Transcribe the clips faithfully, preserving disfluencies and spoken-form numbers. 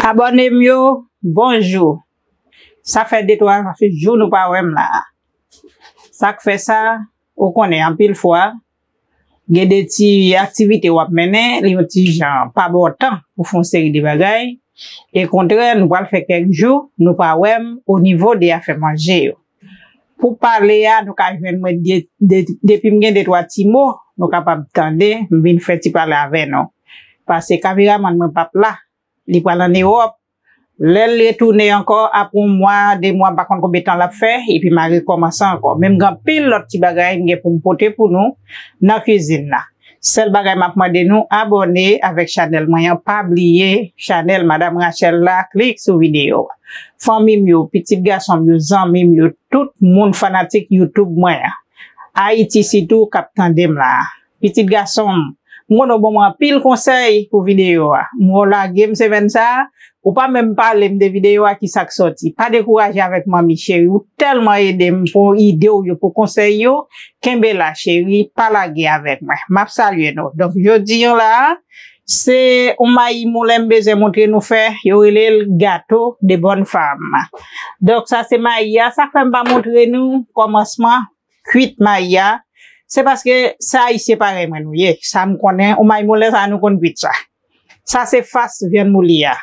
Abòne m yo, bonjou. Sa fè de twa jou nou pa wè m la. Sa k fè sa, ou konnen anpil fwa, gen de ti aktivite w ap mennen, li yon ti jan pa ba w tan pou fè yon seri de bagay. Ekontrè, nou pral fè kèk jou, nou pa wè m o nivo de afè manje yo. Pou pale a, nou ka jwenn mwen de, de, depi m gen de twa ti mo, nou kapab tande, m vin fè ti pale avè nou. Paske kameramann mwen p ap la, li pral ann Ewòp. Lè l retounen ankò, apre yon mwa, de mwa, m pa konn konbyen tan l ap fè, epi m a rekòmanse ankò. Men m gen anpil lòt ti bagay m gen pou m pote pou nou nan kizin nan. Sèl bagay m ap mande nou, abòne avèk chanèl mwen an. Pa bliye chanèl Madam Rachel la, klik sou videyo a. Fanmi m yo, pitit gason m yo, zanmi m yo, tout moun fanatik YouTube mwen an. Ayiti sitou k ap tande m la. Pitit gason m, m konnen w ban mwen anpil konsèy pou videyo a. M wè w lage m semèn sa a, ou pa menm pale m de videyo a, ki sa k sòti. Pa dekouraje avèk manmi cheri, ou tèlman ede m pou ide w yo, pou konsèy yo. Kenbe la cheri, pa lage avèk mwen. M ap salye nou. Donk, jodi a la, se yon mayi moulen m bezwen montre nou fè, yo rele l gato de bòn fanm. Donk, sa se mayi a, sa k fè m pa montre nou kòmansman kwit mayi a, se paske se Ayisyen parèy mwen nou ye. Sa m konnen, yon mayi moulen sa nou konn kwit sa. Sa se fas vyann mouli a.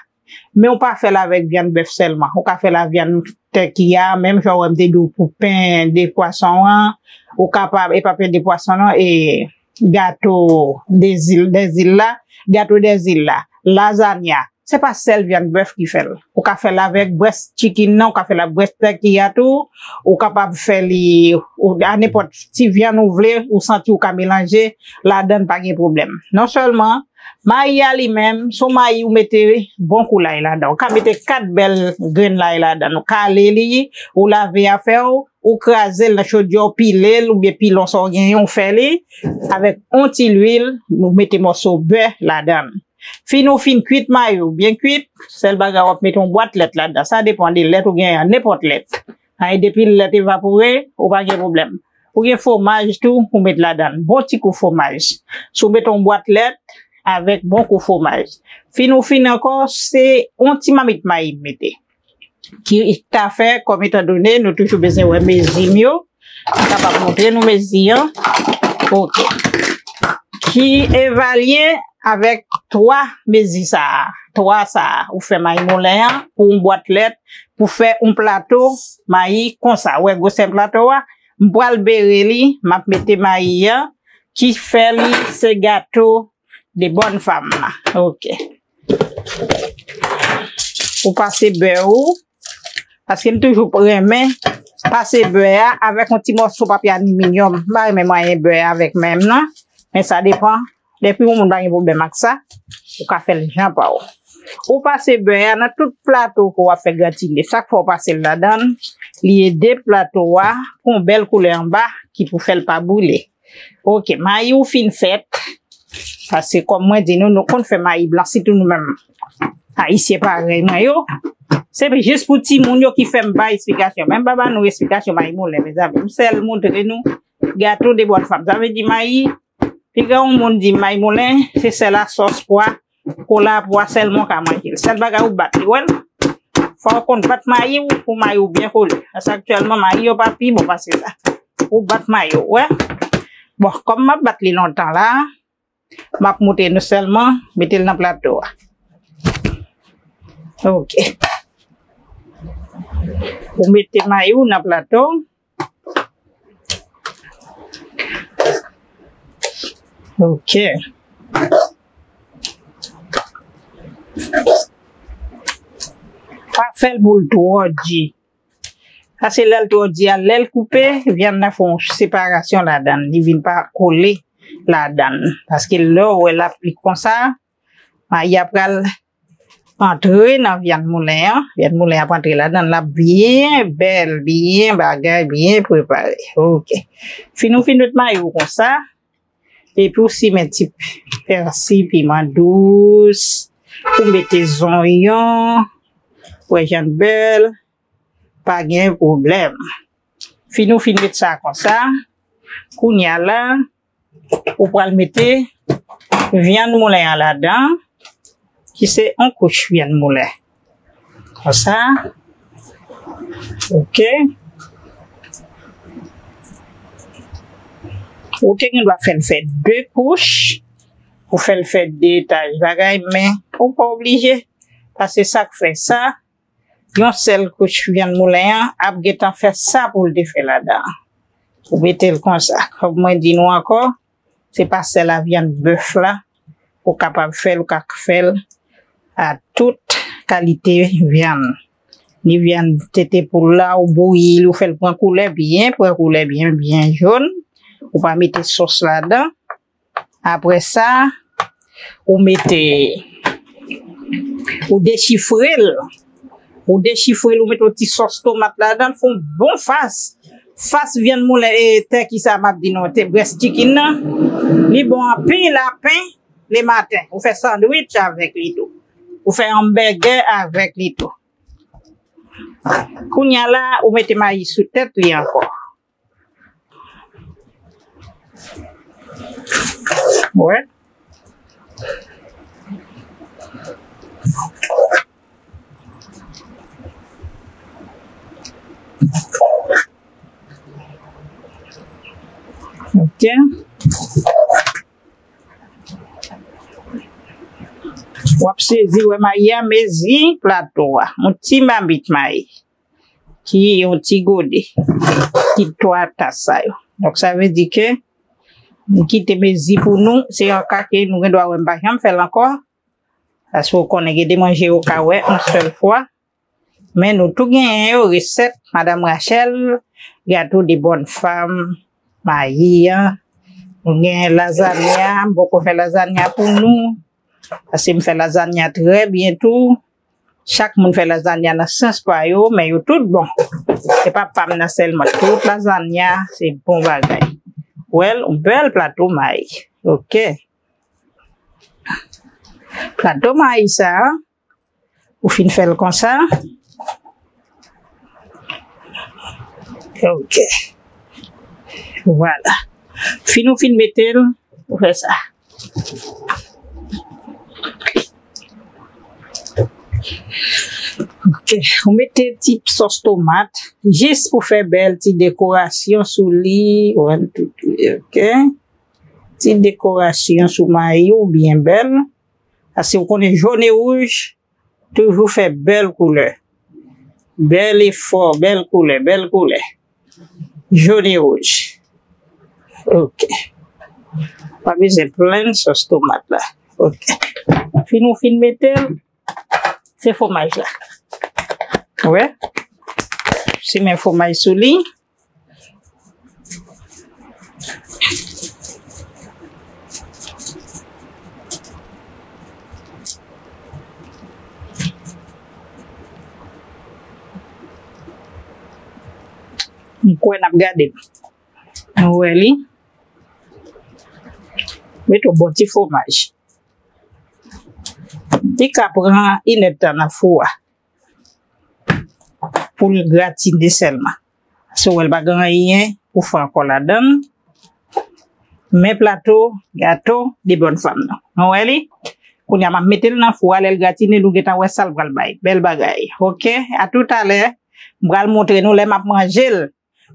Men ou pa fè l avèk vyann bèf sèlman. Ou ka fè l ak vyann tèki a, menm jan w wè m te di w pou pen de pwason an, ou kapab, e pa pen de pwason non, e gato de zil, de zil la, gato de zil la, lazanya. Se pa sèl vyann bèf ki fè l. Ou ka fè l avèk brès chicken nan, ou ka fè l ak brès tèki a tou, ou kapab fè li ou, a nenpòt ti vyann ou vle, ou santi ou ka melanje ladan l, pa gen pwoblèm. Non sèlman, mayi a li menm, se yon mayi ou mete bon kou lay ladan. Ou ka mete kat bèl grenn lay ladan. Ou kale li, ou lave afè w, ou kraze l nan chodyè, ou pile l, oubyen pilon sa w genyen, ou fè li avèk yon ti lwil, ou mete mòso bè ladan l. Fin ou fin kwit mayi w byen kwit, sèl bagay w ap mete yon bwat lèt ladan. Sa depann de lèt ou genyen an, nenpòt lèt. Ay, depi lèt evapore, ou pa gen pwoblèm. Ou gen fwomaj tou, ou met ladan. Bon ti kou fwomaj. Si w mete yon bwat lèt avèk bon kou fwomaj. Fin ou fin ankò, se yon ti mamit mayi m mete. Ki ta fè, kòm etandone, nou toujou bezwen wè mezi m yo. M kapab montre nou mezi an. Ok. Ki evalye avèk twa mezi sa a. Twa sa a. Ou fè mayi moulen an pou yon bwat lèt, pou fè yon plato mayi konsa. Ou wè gwosè plato a? M pral bere li, m ap mete mayi an, ki fè li se gato de bòn fanm la. Ok. Ou pase bè ou, paske m toujou renmen pase bè a avèk yon ti mòso papye aliminyòm. M pa renmen manyen bè a avèk men m non, men sa depann. Depi yon moun pa gen pwoblèm ak sa, ou ka fè l jan pa w. Ou pase bè a nan tout plato ke w ap fè gratine. Sa k fè w pase l ladan l, li ede plato a pran yon bèl koulè anba ki pou fè l pa boule. Ok, mayi ou fin fèt. Paske kòm mwen di nou, nou konn fè mayi blan, sitou nou menm Ayisyen parèy mwen yo. Se jis pou timoun yo ki fè m bay esplikasyon. Men m pa ba nou esplikasyon mayi moulen, mezanmi. M sèl montre nou gato de bòn fanm. Sa vle di mayi, piga yon moun di mayi moulen, se sèl a sòs pwa, kola pwa sèlman w ka manje l. Sèl bagay ou bat li, wè l. Fò w konn bat mayi w pou mayi w byen kole. Paske aktyèlman mayi yo pa pi bon pase sa. Ou bat mayi w, wè. Bon, kòm m ap bat li lontan la, m ap montre nou sèlman, mete l nan plato a. Ok. Ou mete mayi w nan plato. Ok. Pa fè l pou l twò di. Paske lè l twò di a, lè l koupe, vyann nan fè yon separasyon ladan l. Li vin pa kole ladan l. Paske lè w wè l ap li konsa, mayi a pral antre nan vyann moulen an. Vyann moulen an ap antre ladan l, l ap byen bèl, byen bagay, byen prepare. Ok. Fin ou fin met mayi w konsa. Epi w simen ti pèsi, piman dous, ou mete zonyon, wè jan l bèl, pa gen pwoblèm. Fin ou fin met sa konsa, kounye a la, ou pral mete vyann moulen an ladan, ki se yon kouch vyann moulen. Konsa. Ok. Ou te gen dwa fè l fè de kouch, ou fè l fè de etaj bagay, men ou pa oblije. Paske sa k fè sa, yon sèl kouch vyann moulen an ap gentan fè sa pou l te fè ladan an. Ou mete l konsa. Kòm mwen di nou ankò, se pa sèl a vyann bèf la, ou kapab fè l, ou ka fè l a tout kalite vyann. Ni vyann tete poul la, ou bouyi li, ou fè l pran koulè byen, pran koulè byen, byen jòn. Ou pa mete sòs ladan. Apre sa, ou mete, ou dechifre l. Ou dechifre l, ou mete yon ti sòs tomat ladan l, fè yon bon fas. Fas vyann moulen, e, tèki sa m ap di nou, te brès chicken nan. Li bon anpil a pen le maten. Ou fè sandwich avèk li tou. Ou fè hamburger avèk li tou. Kounye a la, ou mete mayi sou tèt li ankò. Wè. Ok. W ap sezi wè mayi a mezi plato a. Yon ti mamit mayi. Ki yon ti gode. Ki twa tas sa yo. Donk, sa vle di ke m kite mezi pou nou. Se yon ka ke nou gen dwa wè m pa janm fè l ankò. Paske w konnen gen de manje ou ka wè yon sèl fwa. Men nou tou genyen yo, resèt Madam Rachel, gato de bòn fanm, mayi an. Nou gen lazanya, m poko fè lazanya pou nou. Paske m fè lazanya trè byen tou. Chak moun fè lazanya nan sans pa yo, men yo tout bon. Se pa pa m nan sèlman. Tout lazanya, se bon bagay. Well, yon bèl plato mayi. Ok. Plato mayi sa, ou fin fè l konsa. Ok. Vwala. Fin ou fin mete l, ou fè sa. Ok, ou mete ti sòs tomat, jis pou fè bèl ti dekorasyon sou li. One, two, three, ok. Ti dekorasyon sou mayi ou byen bèl. Paske ou konnen jòn e wouj, toujou fè bèl koulè. Bèl efò, bèl koulè, bèl koulè. Jòn e wouj. Ok. Pa bezwen plenn sòs tomat la. Ok. Fin ou fin mete l, se fwomaj la. Wè. Simen fwomaj sou li. M kwè n ap gade l. Nou wè li. Met yon bon ti fwomaj. Li ka pran inèdtan nan fou a pou l gratine sèlman. Paske w wè l pa gen anyen pou fè ankò ladan l. Men plato gato de bòn fanm nan. Nou wè li? Kounye a m ap mete l nan fou a, lè l gratine, nou gentan wè sa l pral bay. Bèl bagay. Ok? A toutalè, m pral montre nou lè m ap manje l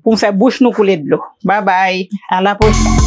pou m fè bouch nou koule dlo. Babay. A la pwochèn.